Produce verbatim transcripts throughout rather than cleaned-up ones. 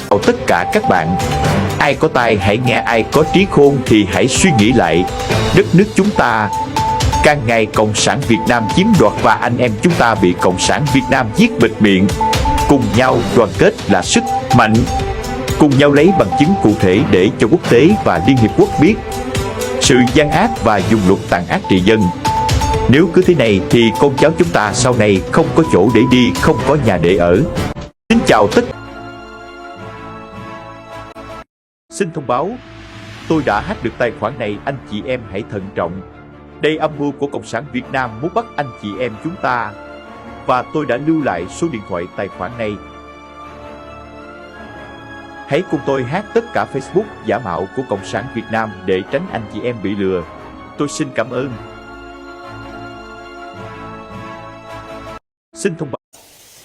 Chào tất cả các bạn. Ai có tai hãy nghe, ai có trí khôn thì hãy suy nghĩ lại. Đất nước chúng ta, càng ngày Cộng sản Việt Nam chiếm đoạt và anh em chúng ta bị Cộng sản Việt Nam giết bịt miệng. Cùng nhau đoàn kết là sức mạnh. Cùng nhau lấy bằng chứng cụ thể để cho quốc tế và Liên Hiệp Quốc biết sự gian ác và dùng luật tàn ác trị dân. Nếu cứ thế này thì con cháu chúng ta sau này không có chỗ để đi, không có nhà để ở. Xin chào tất Xin thông báo, tôi đã hack được tài khoản này, anh chị em hãy thận trọng. Đây âm mưu của Cộng sản Việt Nam muốn bắt anh chị em chúng ta. Và tôi đã lưu lại số điện thoại tài khoản này. Hãy cùng tôi hack tất cả Facebook giả mạo của Cộng sản Việt Nam để tránh anh chị em bị lừa. Tôi xin cảm ơn. Xin thông báo.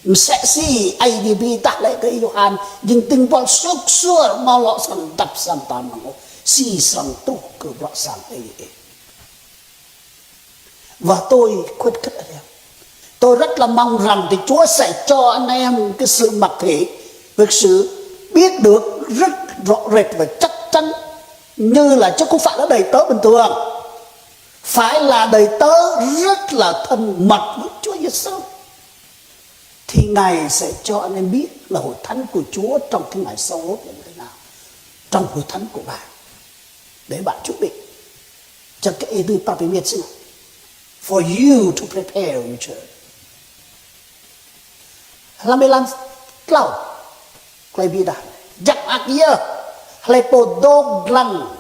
Msĕ si Aê Diê bi dah lĕ kơ Yôhan, jing ding bol suk sur mâo lŏ srăng dăp srăng tam nang ôh, si srăng truh kơ bruă sang Aê Diê. Và tôi khuyến khích anh em. Tôi rất là mong rằng thì Chúa sẽ cho anh em cái sự mặc thể, cái sự biết được rất rõ rệt và chắc chắn, như là chứ không phải là đầy tớ bình thường, phải là đầy tớ rất là thân mật với Chúa Giêsu. Thì Ngài sẽ cho anh em biết là hội thánh của Chúa trong cái ngày sau rốt là như thế nào, trong hội thánh của bạn, để bạn chuẩn bị cho cái ý tư prapimit xin, for you to prepare your church. Hlăm êlan klâo, klei bi dah. Jăk mơak yơh hlei pô dôk dlăng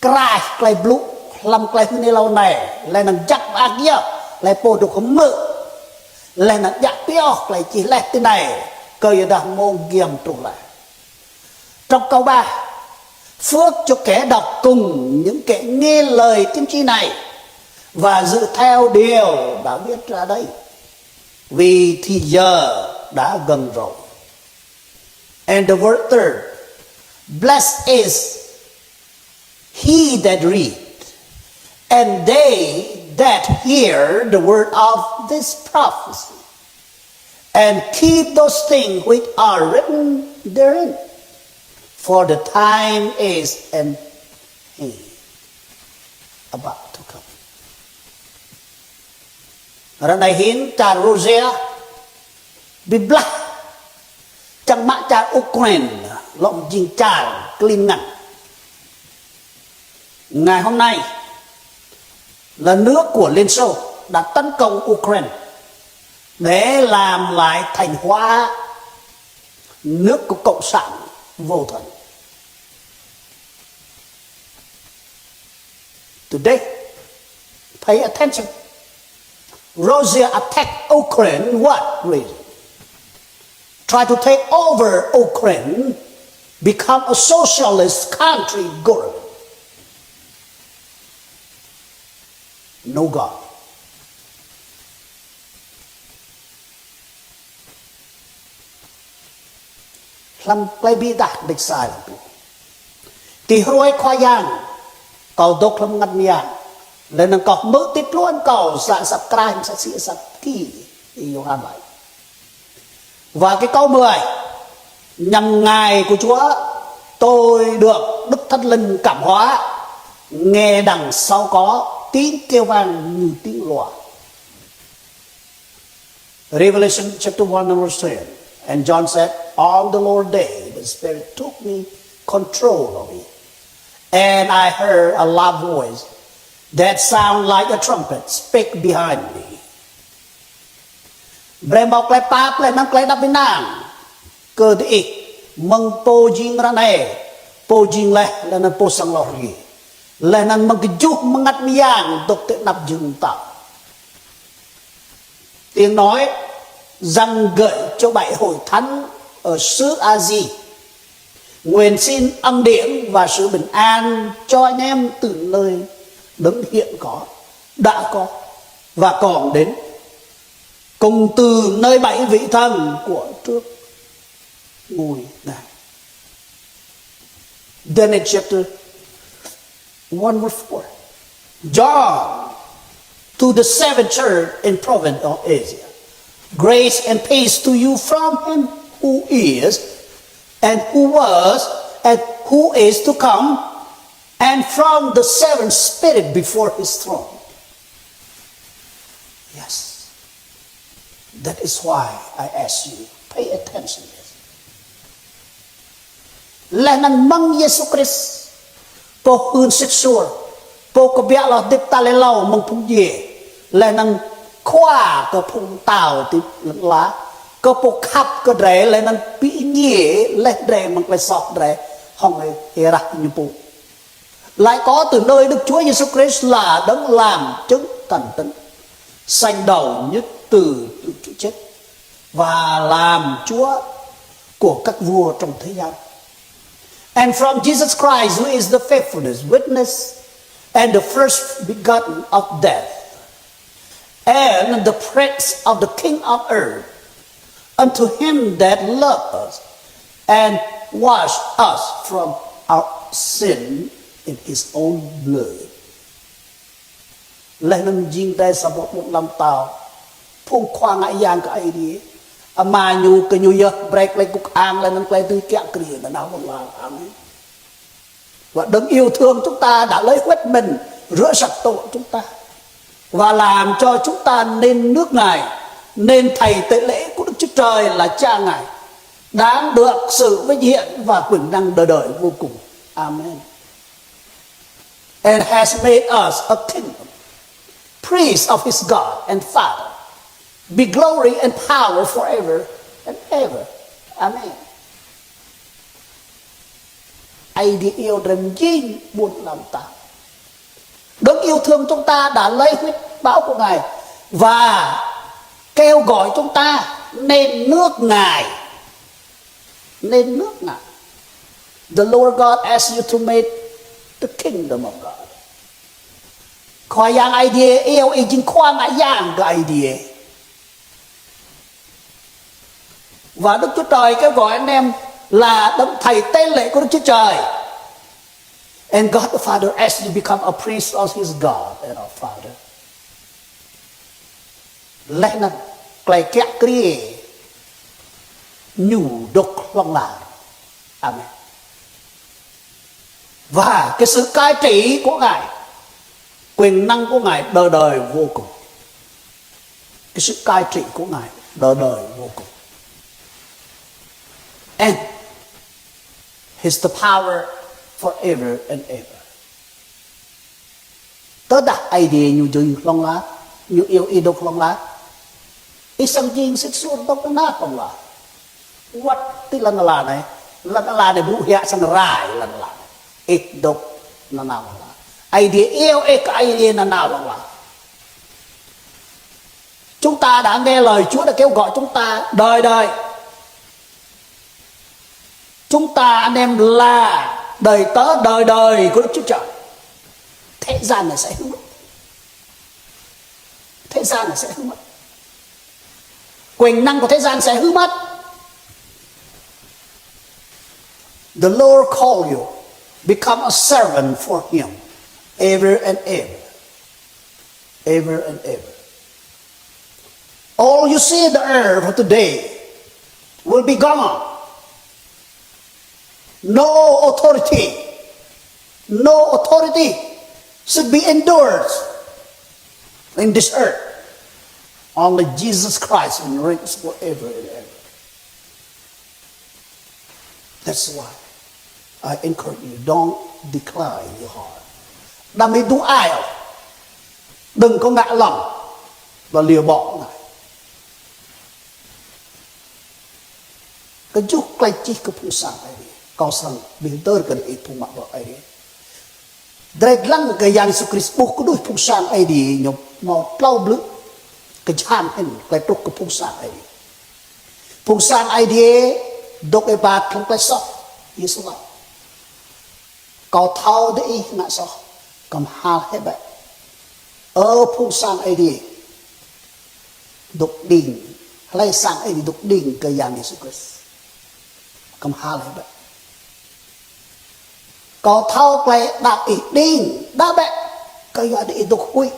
kraih klei blŭ hlăm klei hơnĭ êlâo anai, leh anăn jăk mơak yơh hlei pô dôk hmư̆, leh anăn djă pioh klei čih leh tinei, kơ yua dah mông giăm truh leh. Trong câu ba, phước cho kẻ đọc cùng những kẻ nghe lời tiên tri này và giữ theo điều đã viết ra đây, vì thì giờ đã gần rồi. And the word third, blessed is he that read, and they that hear the word of this prophecy, and keep those things which are written therein, for the time is at hand, about to come. Ră anai hĭn čar Russia bi blah, čang mă čar Ukraine lŏ jing čar klin ngăn. Ngày hôm nay là nước của Liên Xô đã tấn công Ukraine để làm lại thành hóa nước của Cộng sản vô thần. Today, pay attention. Russia attack Ukraine. What reason? Try to take over Ukraine, become a socialist country government. No God. Hlăm klei bi dah đĕč sa lăm pô. Ti hruê Khua Yang, kâo dôk hlăm mngăt mơyang. Leh anăn kâo hmư̆ ti tluôn kâo sa asăp krah, sa si asăp ki, Y-Yôhan laĭ. Và cái câu mười, nhằm Ngài của Chúa, tôi được Đức Thánh Linh cảm hóa, nghe đằng sau có tiếng kêu vang như tiếng loa. Revelation chapter one and verse ten. And John said, on the Lord's day, the Spirit took me control of me. And I heard a loud voice that sound like a trumpet spake behind me. Brei mâo klei pap leh anăn klei êđăp ênang kơ diih mơ̆ng Pô jing ară anai, Pô jing leh, leh anăn Pô srăng lŏ hriê. Leh anăn mơ̆ng kjuh mngăt myang dôk ti anăp jơ̆ng mtao. Tiếng nói rằng gửi cho bảy hội thánh ở xứ Asia. Nguyện xin ân điển và sự bình an cho anh em từ nơi Đấng hiện có, đã có và còn đến, cùng từ nơi bảy vị thần của trước ngôi Ngài. Daniel chapter one verse four. John, to the seven church in province of Asia. Grace and peace to you from him who is, and who was, and who is to come, and from the seven spirit before his throne. Yes. That is why I ask you, pay attention. Laih anŭn mơ̆ng Yêsu Krist, pô hưn sĭt suôr, pô kơbiă lŏ hơdip tal êlâo mơ̆ng phung djiê, laih anŭn khua kơ phung pơtao ti lŏn ala, kơ pô khăp kơ drơi, laih anŭn ƀing djiê laih drơi mơ̆ng tơlơi soh drơi, hŏng hră ñu pô. Lại có từ nơi Đức Chúa Giêsu Christ là đấng làm chứng tận tận, sánh đầu nhất từ Đức Chúa chết và làm Chúa của các vua trong thế gian. And from Jesus Christ, who is the faithfulness witness and the first begotten of death, and the prince of the king of earth, unto him that loved us and washed us from our sin in his own blood. Laih anŭn jing tơlơi sa boh ƀuôn ala mơtao, phung khua ngă yang kơ Aê Diê, Ama ñu kơ ñu yơh brơi tơlơi kuk ang laih anŭn tơlơi dưi kiă kriê nanao hlŏng lar. Amen. Và đấng yêu thương chúng ta đã lấy huyết mình rửa sạch tội chúng ta và làm cho chúng ta nên nước Ngài, nên thầy tế lễ của Đức Chúa Trời là cha Ngài, đáng được sự vinh hiển và quyền năng đời đời vô cùng. Amen. And has made us a kingdom, priests of his God and Father. Be glory and power forever and ever. Amen. Aê Diê iâu drơi mơ̆ng jing ƀuôn ala mơtao. Đấng yêu thương chúng ta đã lấy huyết máu của Ngài và kêu gọi chúng ta nên nước Ngài. Nên nước Ngài. The Lord God asks you to make the kingdom of God. Khua Yang Aê Diê iâu ih jing khua ngă yang kơ Aê Diê. Và Đức Chúa Trời kêu gọi anh em là đấng thầy tế lễ của Đức Chúa Trời. And God the Father asks you become a priest of his God and our Father. Laih anŭn tơlơi kiă kriê ñu dŏ hlŏng lar. Amen. Và cái sự cai trị của Ngài, quyền năng của Ngài đời đời vô cùng. Cái sự cai trị của Ngài đời đời vô cùng. And His the power forever and ever. Tơdah Aê Diê ñu jing hlŏng lar, ñu iâu ih dŏ hlŏng lar, ih srăng jing sĭt suôr dŏ nanao hlŏng lar. Wơ̆t ti lŏn ala anai, lŏn ala anai ƀu hia srăng rai lŏn ala anai, ih dŏ nanao hlŏng lar. Aê Diê iâu ih kơ Aê Diê nanao hlŏng lar. Chúng ta đã nghe lời Chúa đã kêu gọi chúng ta đời đời. Chúng ta anh em là đầy tớ đời đời của Đức Chúa Trời. Thế gian này sẽ hư mất. Thế gian này sẽ hư mất. Quyền năng của thế gian sẽ hư mất. The Lord call you, become a servant for Him, ever and ever. Ever and ever. All you see in the earth today will be gone. No authority, no authority should be endured in this earth. Only Jesus Christ reigns forever and ever. That's why I encourage you, don't decline your heart. Đăm ih dŭ ai ôh. Đừng có ngại lòng và lìa bỏ Ngài. Kơjuh tơlơi čih kơ Phung Sang Aê Diê. Kâo srăng bi hơdơr kơ ih phung mă bruă Aê Diê. Drơi lăng kơ Yang Yêsu Krist ƀuh kơđuh Phung Sang Aê Diê ñu hmâo tlâo blư̆ kơjham hĭn tơlơi truh kơ Phung Sang Aê Diê. Phung Sang Aê Diê dŏ êbat hlăm tơlơi soh. Yêsu laĭ: Kâo thâo diih ngă soh, kơmhal hĭ bĕ. Ơ Phung Sang Aê Diê dŏ đing, hlơi Sang Aê Diê dŏ đing kơ Yang Yêsu Krist, kơmhal hĭ bĕ. Kâo thâo tơlơi đaŏ ih đing, đaŏ bĕ, kơyua ih dŏ huĭ.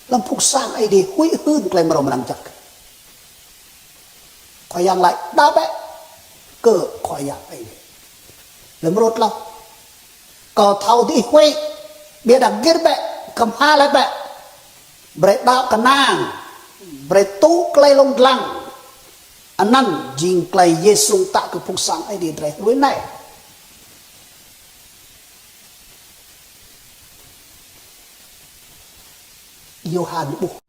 Lăm Phung Sang Aê Diê huĭ hưn tơlơi mrâo mrang jăk. Khua Yang laĭ đaŏ bĕ. kơ Khua Yang Adai. Lơ̆m rơ̆t lơ̆m kâo thâo dih huĭ, ƀiădah gir bĕ, kơmha laih bĕ. Brơi đaŏ kơnang, brơi tŭ tơlơi lông dlăng. Anăn jing tơlơi Yêsu tă kơ phung sang Ơi Adai drơi hrơi anai. Yôhan ƀuh